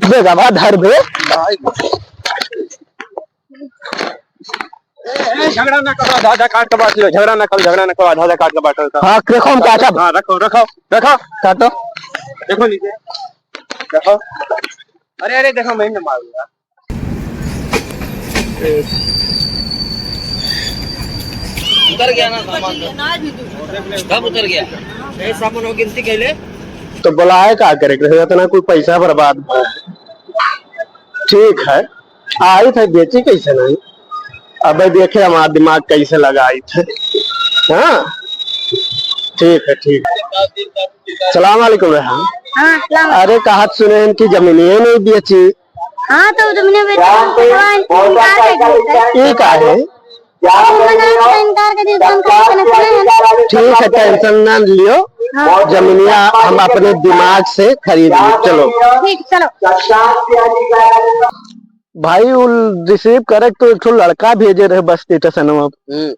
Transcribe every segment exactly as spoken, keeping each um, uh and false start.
देगा बा, धर बे। ए, ए, झगड़ा ना करो, आधा आधा काट के बांट लो, झगड़ा ना करो, झगड़ा ना करो, आधा आधा काट के बांट लो। हाँ, देखो हम काटब। हाँ, रखो, रखो, रखो। काटो। देखो नीचे, देखो। अरे, अरे, देखो, मैं ना मारूंगा। उतर गया ना सामान तो। कब उतर गया? ए, सामान हो गिनती कैले। तो बुलाए का करे के रहे, इतना कोई पैसा बर्बाद भा। ठीक है, आई थे बेची कैसे नहीं? अबे देखे हमारा दिमाग कैसे लगाई थे। हाँ, ठीक है, ठीक है। सलाम वालेकुम रेहान। हाँ, सलाम। अरे, कहत सुने हैं कि जमीनिये नहीं बेची। हाँ, तो जमीनिये बेची, पटवा इनकार कर दिया। ये का है? अब उन्होंने इनकार कर दिया, तो हम कहाँ से सुने हैं? ठीक है, tension ना लियो। हाँ। जमीनिया हम अपने दिमाग से खरीद ली। चलो। ठीक, चलो। भाई, उ receive करे तो एक ठो लड़का भेजे रहे बस स्टेशनवा पे। हम्म।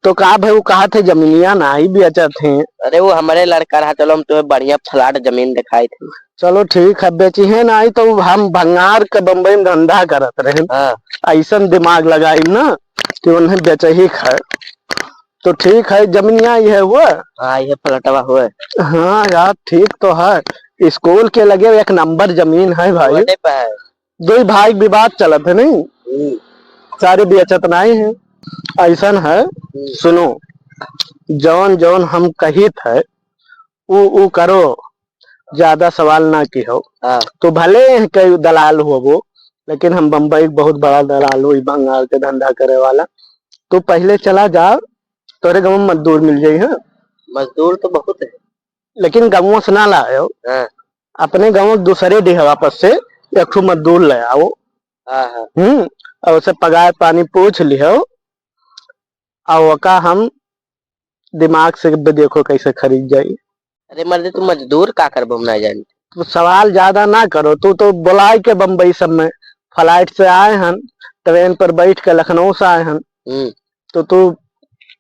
तो का भाई, वो कहा थे जमीनिया ना ही बेचत हैं। अरे, वो हमारे लड़का रहा, चलो हम तुम्हें बढ़िया flat जमीन दिखाई थे। चलो ठीक है, बेची है ना ही तो हम भंगार के बम्बई में धंधा करत रहे। हाँ। ऐसन दिमाग लगाई ना कि उन्हें बेचे ही खाए। तो ठीक है, जमीनिया ये हुआ। हाँ, ये फ्लैटवा हुआ। हाँ यार, ठीक तो है, स्कूल के लगे एक नंबर जमीन है भाई। रोडे पे है। दो ही भाई विवाद चलत है नहीं, हम्म। सारे बेचत नहीं है। ऐसन है, हम्म। सुनो, जौन जौन हम कहित है, उ उ करो, ज्यादा सवाल ना किहो। हाँ। तो भले कई दलाल होबो, लेकिन हम बम्बई के बहुत बड़ा दलाल हो, ई भंगार के धंधा करे वाला। तो पहिले चला जा, तोरे गाँव में मजदूर मिल जाई, हाँ? मजदूर तो बहुत है। लेकिन गाँव से ना लायो। हाँ। अपने गाँव के दूसरे डीह वापस से एक ठो मजदूर ले आओ। हाँ, हाँ। हम्म, और उसे पगार पानी पूछ लिहो, और ओका हम दिमाग से भी देखो कैसे खरीद जाई। अरे मर्दे, तू मजदूर का करबो, हम ना जानी। तू सवाल ज्यादा ना करो, तू तो बुलाए के बम्बई सब में flight से आए हन, train पर बैठ के लखनऊ से आए हन, हम्म। तो तू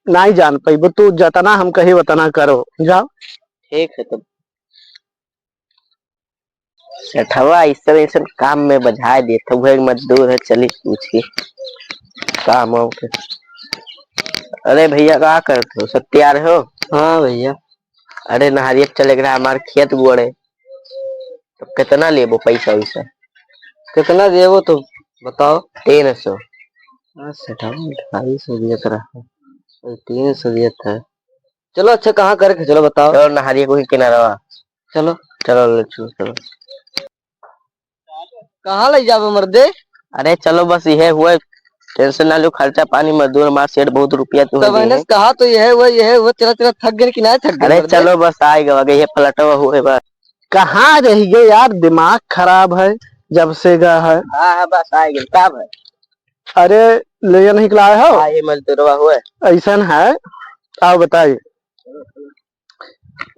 नहीं जान पाइबो, तू जतना हम कही उतना करो, जाओ। ठीक है तब। सेठवा ऐसन ऐसन काम में बझाए देत हौ, एक मजदूर है, चली पूछी काम हो के। अरे भैया, का करत हो, सब तैयार हो? हाँ भैया। अरे नहरिया चले के रहा, हमार खेत गोड़े, तो कितना लेबो पैसा वैसा? कितना देबो तो बताओ। तीन सौ। हाँ सेठवा, ढाई सौ दियत रहा, तीन सौ दियत है। चलो अच्छा, कहाँ करे के, चलो बताओ। चलो नहरिया कोई किनारवा। चलो। चलो लक्ष्मी, चलो। कहाँ ले जाबे मर्दे? अरे चलो बस यह हुए, tension ना लो, खर्चा पानी मजदूर हमार सेठ बहुत रुपया तू तब मैंने कहा तो यह हुआ, यह हुआ, चला चला, थक गए कि ना थक गए अरे मर्दे? चलो बस आए गए, ये फ्लैटवा हुए बस। कहाँ रह गए यार, दिमाग खराब है जब से गया है। हाँ हाँ बस आए गए, का है? अरे ले नहीं लाए हो? हाँ, ये मजदूरवा हुए। ऐसन है, आओ बताइए।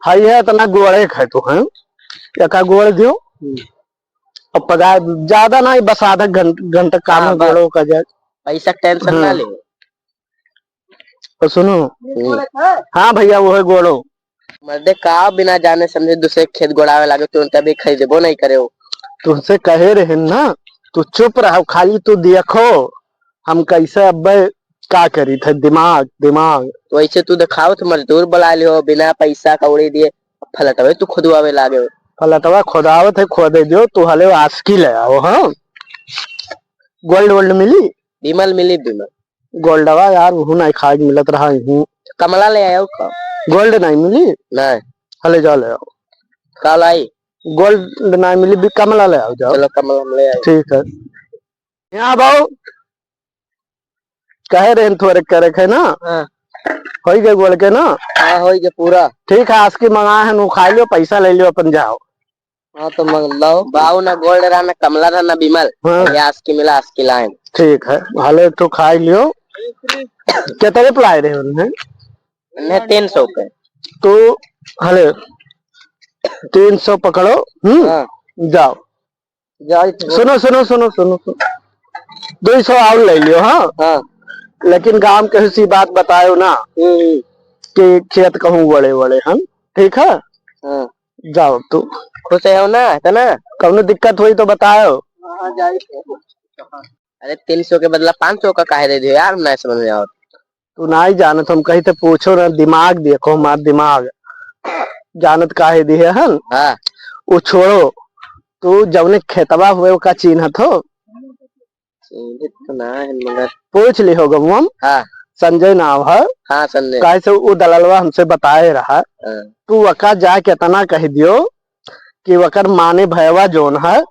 हाई है इतना गोड़े खाए तो हैं, एका गोड़ दियो। हम्म। अब पगार ज्यादा ना, बस आधा घंट-, घंटा काम हाँ, है बस। गोड़ो का जाए। पैसा tension ना हाँ। ले। तो सुनो। हम्म। हाँ भैया, वो है गोड़ो। मर्दे का बिना जाने समझे दूसरे खेत गोड़ावे लागे, तुरंत अभी खरीदबो नहीं करे हो। तुमसे कहे रहे ना, तू चुप रहो, खाली तू देखो। हम कैसे अब्बे का करी थे, दिमाग, दिमाग। वैसे तू देखावत मजदूर बुला लियो, बिना पैसा कौड़ी दिए, फलटवे तू खुदवावे लागे। फलटवा खुदावत है, खोदे दियो, तू हले आसकी ले आओ, हाँ? गोल्ड वोल्ड मिली? बिमल मिली, बिमल। गोल्डवा यार, उहू नहीं खाए के मिलत रहा, इहू। कमला ले आयो का? गोल्ड नहीं मिली? नहीं। हले जाओ ले आओ। का लाई? गोल्ड नहीं मिली, बी-, कमला ले आओ, जाओ। चलो, कमला हम ले आए। ठीक है। यहाँ बाबू, कहे रहे थोड़े करे के है ना? हाँ। होई गए गोल के ना? हाँ, होई गए पूरा। ठीक है, आसकी मंगाए हैं, नु खाई लियो, पैसा ले लियो, अपन जाओ। हाँ, तो मंग लाओ। बाऊ ना गोल्ड रहा, ना कमला रहा, ना बिमल। हाँ। ये आसकी मिला, आसकी लाए। ठीक है, हले एक ठो खाई लियो। कितने पे लाए रहे उन्हें? उन्हें तीन सौ पे। तो हले तीन सौ पकड़ो, हम्म? हाँ। जाओ। जाई तो सुनो, सुनो, सुनो, सुनो, सुनो। दो सौ और ले लियो, हाँ? हाँ। लेकिन गांव के उसी बात बतायो ना हम्म। कि खेत कहूँ बड़े बड़े हम, ठीक है? हाँ। जाओ तू। खुश हो ना, है ना? कौनो दिक्कत होई तो बताओ। हाँ, जाई। अरे, तीन सौ के बदला पाँच सौ का काहे दे दियो यार, नहीं समझ में आवत। तू नाई जानत, हम कही थे पूछो ना, दिमाग देखो हमार दिमाग। जानत काहे दिहे हन? हाँ। वो छोड़ो, तू जौने खेतवा हुए ओका चीन्हत हो? चीन्हत तो ना है मगर। पूछ ली हो गमुअम। हाँ। संजय नाव है। हाँ, संजय। काहे से वो दललवा हमसे बताए रहा। हाँ। तू ओका जाके इतना कह दियो कि ओकर माने भयवा जोन है,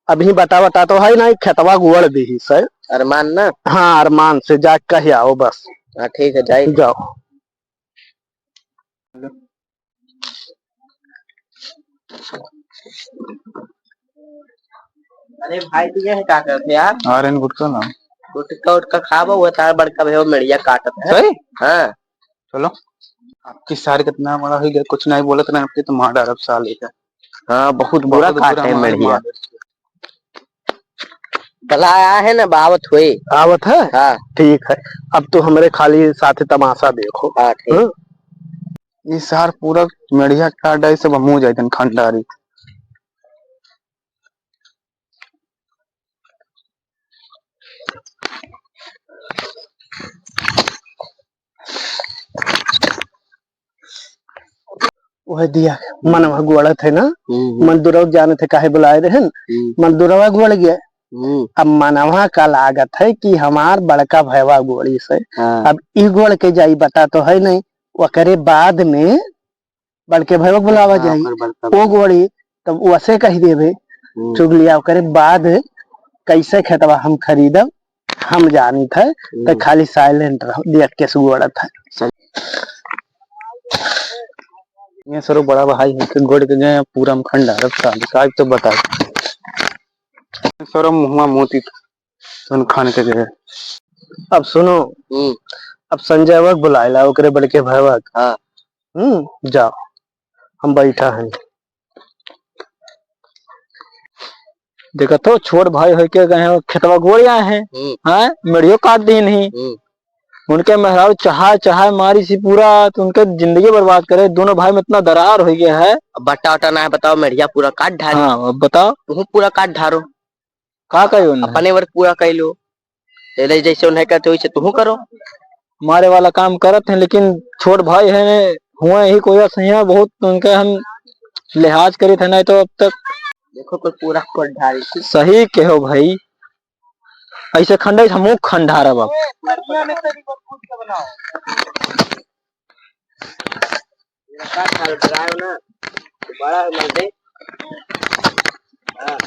अभी बटा बटा तो है नहीं, खेतवा गुड़ दीही से। अरमान ना? हाँ, अरमान से जा कह आओ बस। हाँ, ठीक है, जाई। जाओ। अरे भाई, तू ये है का करते यार? आ रहे हैं गुटखा ना। गुटखा उटखा खाबो, वो तार बड़का भैया मेड़िया काटत है। सही? हाँ। चलो, आपकी सार कितना बड़ा हो गया, कुछ नहीं बोलत ना, आपके तो मार डालब साले का। हाँ, बहुत बुरा बहुत बुरा काटे मार, मेड़िया। मार। भला आया है ना, बावत हुई। आवत है? हाँ। ठीक है, अब तो हमरे खाली साथ तमाशा देखो। हाँ, ठीक। हाँ? ई सार पूरा मेड़िया काट डाई, सब हमहू जाइतन खंडारी। वह दिया, मनवा गुड़त है ना, हम्म, हम्म। मजदूरवा जानत है काहे बुलाए रहन, हम्म। मजदूरवा गुड़ गया। हम्म। अब मनवा का लागत है कि हमार बड़का भैवा गोड़ी से, हाँ। अब ई गोड़ के जाई बता तो है नहीं, ओकरे बाद में बड़के भैया बुलावा हाँ, जाई। ओकर बड़का वो भैया। गोड़ी, तब वसे कह देबे, हम्म। चुगलिया, ओकरे बाद कैसे खेतवा हम खरीदब, हम जानित है, तो हम्म। खाली silent रहो, देख के सुगोड़त है। ये सरो बड़ा भाई है कि गोड़ के गए, पूरा हम खंडारब साली, का तो बताई। सरो मुहवा मोती तन खान के गए। अब सुनो, हम्म। अब संजयवा के बुलाइला, ओकरे बड़के भैया के। हाँ। हम्म, जाओ, हम बैठा हैं। देखा तो, छोट भाई होइके गए हैं, खेतवा गोड़ आए हैं, हम्म। हाँ, मेड़ियो काट दीन ही। हम्म। उनके मेहरारू चहाय चहाय मारी सी पूरा, तो उनके जिंदगी बर्बाद करे। दोनों भाई में इतना दरार हो गया है। अब बट्टा उट्टा ना है, बताओ, मेड़िया पूरा काट ढारी। हाँ, अब बताओ। तुहू पूरा काट ढारो। का कही उन्हें? अपने वर्ग पूरा कह लो। तेरे जैसे उन्हें करते, वैसे तुहू करो। मारे वाला काम करत हैं, लेकिन छोट भाई हैं, हुए ही कोई सही है, बहुत उनके हम लिहाज करी थे, नहीं तो अब तक। देखो, कोई पूरा कोट ढारी थी। सही कहो भाई, ऐसे खंडे हमहू खंडारब अब। बढ़िया में तेरी बदबू से बनाओ। मेरा का ख्याल बनाओ ना, तो बड़ा है मर्दे। हाँ।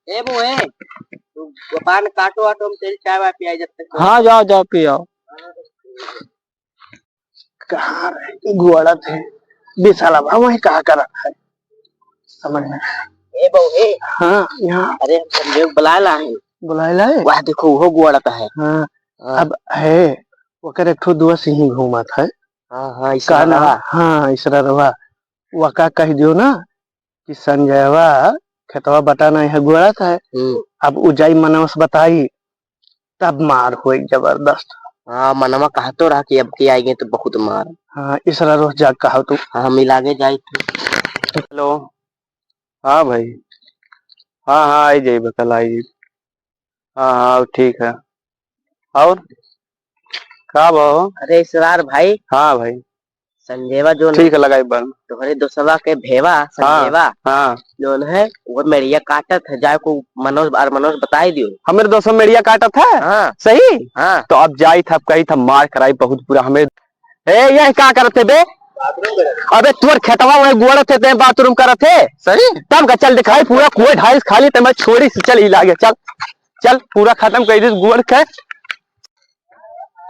ए बो, ए, तू पान काटो, आटो में तेल चाय वाय पियाई जब तक। हाँ, जाओ, जाओ, पियाओ। कहाँ रहे? गोड़त है। बिसलवा वहीं कहाँ करत है? समझ में। ए बहू, ए। हाँ, यहाँ। अरे, हम संजय को बुलाए ला है। बुलाए ला है? वह देखो, वो गोड़त है। हाँ, हाँ। अब है, ओकर एक ठो दुआ सिंह घूमत है। हाँ, हाँ, का नाम? इसररवा। हाँ, इसररवा। वका कह दियो ना, कि संजयवा खेतवा बटाना है, गोड़त है। हम्म। अब उ जाई मनवा से बताई, तब मार होई जबरदस्त। हाँ, मनवा कहतो रहा कि अब की आएंगे तो बहुत मार। हाँ, इसरा रोज जाग कहा तू। हाँ, हम लागे जाई थे। हेलो। हाँ भाई। हाँ, हाँ, आई जाई, कल आई जाई। हाँ, हाँ, ठीक है। और का भाव? अरे इसरार भाई। हाँ भाई। संजेवा जोन ठीक है, लगाई बन। तोहरे दोस्तवा के भेवा हाँ, संजेवा हाँ। जोन है, वो मेड़िया काटत है, जाए को मनोज और मनोज बताई दियो। हमरे दोस्तवा मेड़िया काटत है? हाँ। सही? हाँ। तो अब जाई था, अब कही था, मार कराई बहुत बुरा हमें। ए, ये का करत है बे? अबे तोर खेतवा वही गोड़त है, ते बाथरूम करत है। सही? तब का चल दिखाई, पूरा कुएं ढाइस खाली, ते मैं छोड़ी से चल ही लागे, चल। चल, पूरा खत्म कर दिस गुड़ के।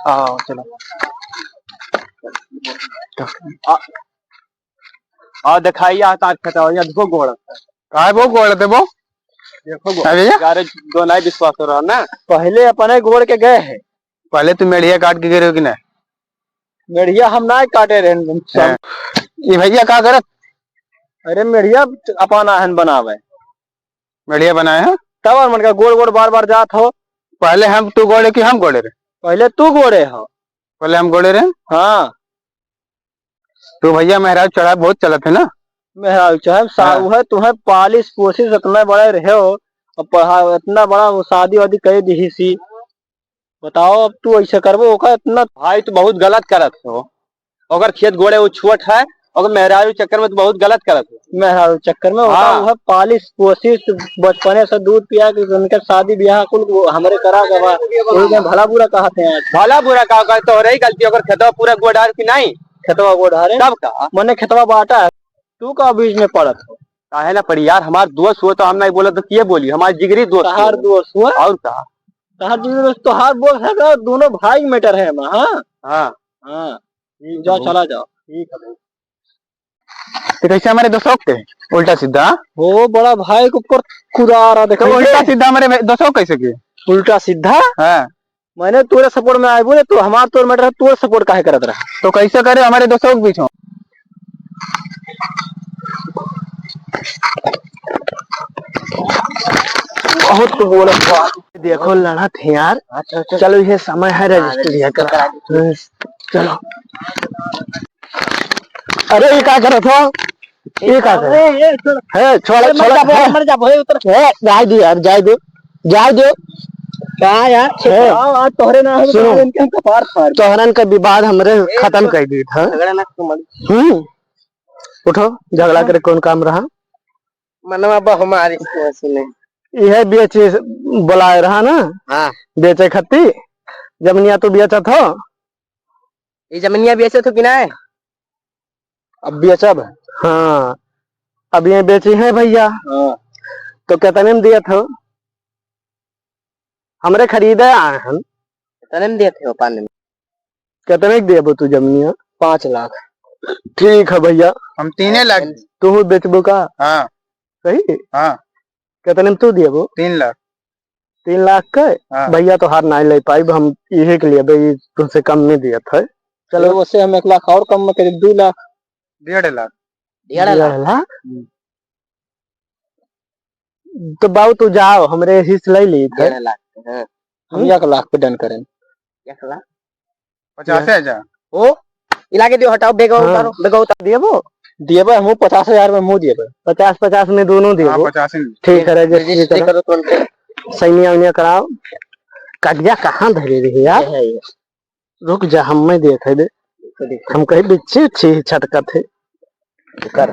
आओ, चलो। आ, आ, दिखाइए, आ, तार खेतवा, यहाँ देखो गोड़। काय वो गोड़ दे वो? देखो गोड़। अरे भैया? यार, दो नहीं विश्वास हो रहा ना। पहले अपने गोड़ के गए हैं। पहले तू मेढ़िया काट के गए रहो कि नहीं? मेढ़िया हम ना काटे रहे हैं। हैं। ये भैया का करत? अरे, मेढ़िया अपाना हन बनावे। बढ़िया बनाए हैं। तब और मन का गोड़ गोड़ बार बार जात हो। पहले हम तू गोड़े कि हम गोड़े रे? पहले तू गोड़े हो। पहले हम गोड़े रहे। हाँ। तो भैया, मेहरारू चढ़ाई बहुत चलत है ना? मेहरारू चढ़ाई, सा-, हाँ। वह तुम्हें पालिश पोसिश इतना बड़ा रहे हो, और पढ़ा, इतना बड़ा वो शादी वादी कर दी सी। बताओ, अब तू ऐसे करबो, ओकर इतना भाई, तू बहुत गलत करत हो। ओकर खेत गोड़े वो छुअत है, ओकर मेहरारू चक्कर में तू बहुत गलत करत हो। मेहरारू चक्कर में ओकर हाँ। वह पालिश पोसिश, बचपने से दूध पिया के उनके शादी ब्याह कुल वो हमरे करा गवा। वही में भला बुरा कहत हैं आज। भला बुरा का कहत, तोहरे ही गलती, ओकर खेतवा पूरा गोड़ार की नहीं? खेतवा गोड़ारे? तब का? मने खेतवा बाटा है, तू का बीच में पड़त हो? काहे ना पड़ी यार, हमार दोस्त हो तो हम नहीं बोलत तो किए बोली, हमार जिगरी दोस्त तहार हो। दोस्त हो? और का? तहार जिगरी दोस्त, तोहार बोल है का? दोनों भाई मैटर है एमा, हाँ? हाँ। हाँ। ठीक जा, है। चला जाओ। ठीक है भाई। तो कैसे हमारे दोस्तों के उल्टा सीधा? वो बड़ा भाई के ऊपर कुदा रहा, देखो तो उल्टा उल्टे। सीधा हमारे दोस्तों कैसे के? उल्टा सीधा? हाँ। मैंने तोरे सपोर्ट में आए बोले, तू हमार तोर मैटर है, तोर सपोर्ट काहे करत रहा? तो कैसे करे हमारे दोस्तों के बीच में? बहुत तो बोलत बा। देखो लड़त है यार। अच्छा, अच्छा। चलो, ये समय है हाँ, रजिस्ट्री रजिस्ट्री करा। करा दे। हम्म, चलो। अरे, ये का करत हो? ये का करत? अरे, ये छोड़। है, छोड़, अरे, मर छोड़, जाबो, है। मर जाबो, हे, उतर। है, जाए दो यार, जाए दो, जाए दो। का यार, है। आओ, आज तोहरे ना हो, सुनो। तोहरे इनके हम कपार फाड़। तोहरन के विवाद हमरे ए, खत्म तो कर दी था। झगड़ा ना करो, मत। हम्म, उठो, झगड़ा करे कौन काम रहा? मनवा बा हमारी से सुने। यह बेचे बोलाए रहा ना? हाँ। बेचे खत्ती जमीनिया तू बेचत हो? ये जमीनिया बेचत हो कि ना? अब बेचब? हाँ, अब ये बेची है भैया। हाँ। तो कितने में दियत हो? हमरे खरीदे आए हैं। कितने में देते हो पानी में? कितने के देबो तू जमीनिया? पाँच लाख। ठीक है भैया। हम तीने लाख दी। तू बेचबो का? हाँ। सही? हाँ। कितने में तू देबो? तीन लाख। तीन लाख के? हाँ। भैया तो हार नहीं ले पाइब, हम इहे के लिए भाई तुमसे कम में दियत है। चलो। चलो, उससे हम एक लाख और कम में करीब दो लाख। डेढ़ लाख। डेढ़ लाख। डेढ़ लाख? हम्म। तो बाबू तू जाओ, हमरे हिस्स ले ली थे। डेढ़ लाख, हाँ। हम हम्म। एक लाख पे डन करें। एक लाख? पचास हजार। ओ, इलाके दियो, हटाओ, बेगवा हाँ। उतारो, बेगवा उतारो। दिएबो? दिएबे, हमहू पचास हजार में मुँह दिएबे। पचास, पचास में दोनों दिएबो। हाँ, पचास ही। ठीक है, रजिस्ट्री रजिस्ट्री करो। करो तुरंत। सैनिया उनिया कराओ। कटिया कहाँ धरे रहे यार? ये है, ये। रुक जा, हम मैं देखे दे। इसको देखो। हम कहीं बिच्छी उच्छी छटकत है। कर।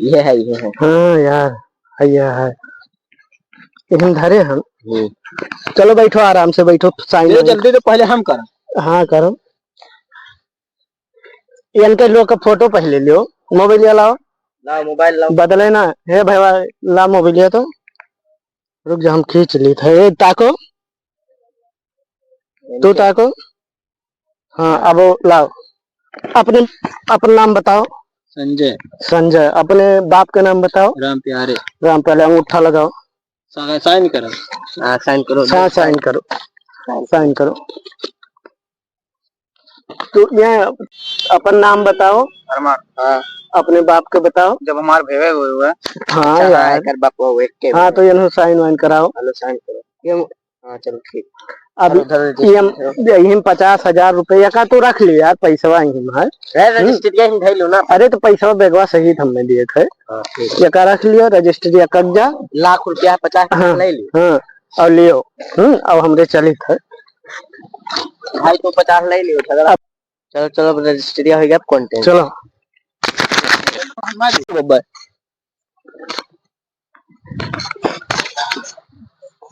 ये है, ये है। हाँ यार, है, ये है। इहन धरे हम। हम्म। चलो बैठो, आराम से बैठो, साइन ले वाइन। जल्दी तो पहले हम करब। हाँ, करो। इनके लोग का फोटो पहले लियो, मोबाइल लाओ। लाओ, मोबाइल लाओ। बदले ना, हे भैया, ला मोबाइल लियो तो। रुक जा, हम खींच ली था। ए, ताको। तू इनके ताको। हाँ, हाँ। अब लाओ। अपने, अपना नाम बताओ। संजय। संजय। अपने बाप का नाम बताओ। राम प्यारे। राम प्यारे, अंगूठा लगाओ। सा-, साइन करो। हाँ, साइन करो। हाँ, साइन करो। साइन। साइन करो। तो ये अपन नाम बताओ। अरमान। हाँ। अपने बाप के बताओ। जब हमार भेवे हुए हुए। हाँ अच्छा, हाँ, यार। एकर बाप वो एक के हाँ, हुए। तो इन्हों साइन वाइन कराओ। हेलो, साइन करो। ये, हाँ, चलो, ठीक। अब और उधर ये हम, रजिस्ट्री है। यही में पचास हजार रुपया का तो रख लियो यार, पैसवा यही में है। है, हम्म। रजिस्ट्रिया ही धइलो ना। अरे, तो पैसवा बेगवा सहित हमें दिए थे। हाँ, ठीक है। ये का रख लियो, रजिस्ट्री या कब्जा। लाख रुपया, पचास लाख हाँ, ले लियो। हाँ, और लियो। हम्म, अब हमरे चलित है। भाई, तो पचास ले लियो, झगड़ा। अब चलो, चलो, अब रजिस्ट्रिया हो गया, अब कॉन्टेंट। चलो। बब्बा।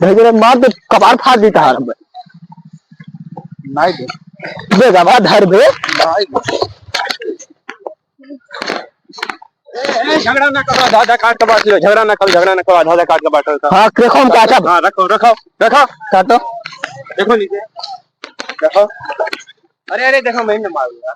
भाई, जरा मार दे, कपार फाड़ दी तहार। नहीं दे। दे, बाबा, धर दे। नहीं दे। ए, ए, झगड़ा ना करो, आधा आधा काट के बांट लो, झगड़ा ना करो, झगड़ा ना करो, आधा आधा काट के बांट लो। हाँ, देखो, हम काटा। हाँ, रखो, रखो, रखो। काटो। देखो नीचे, देखो। अरे, अरे, देखो, मैं ही ना मारूंगा।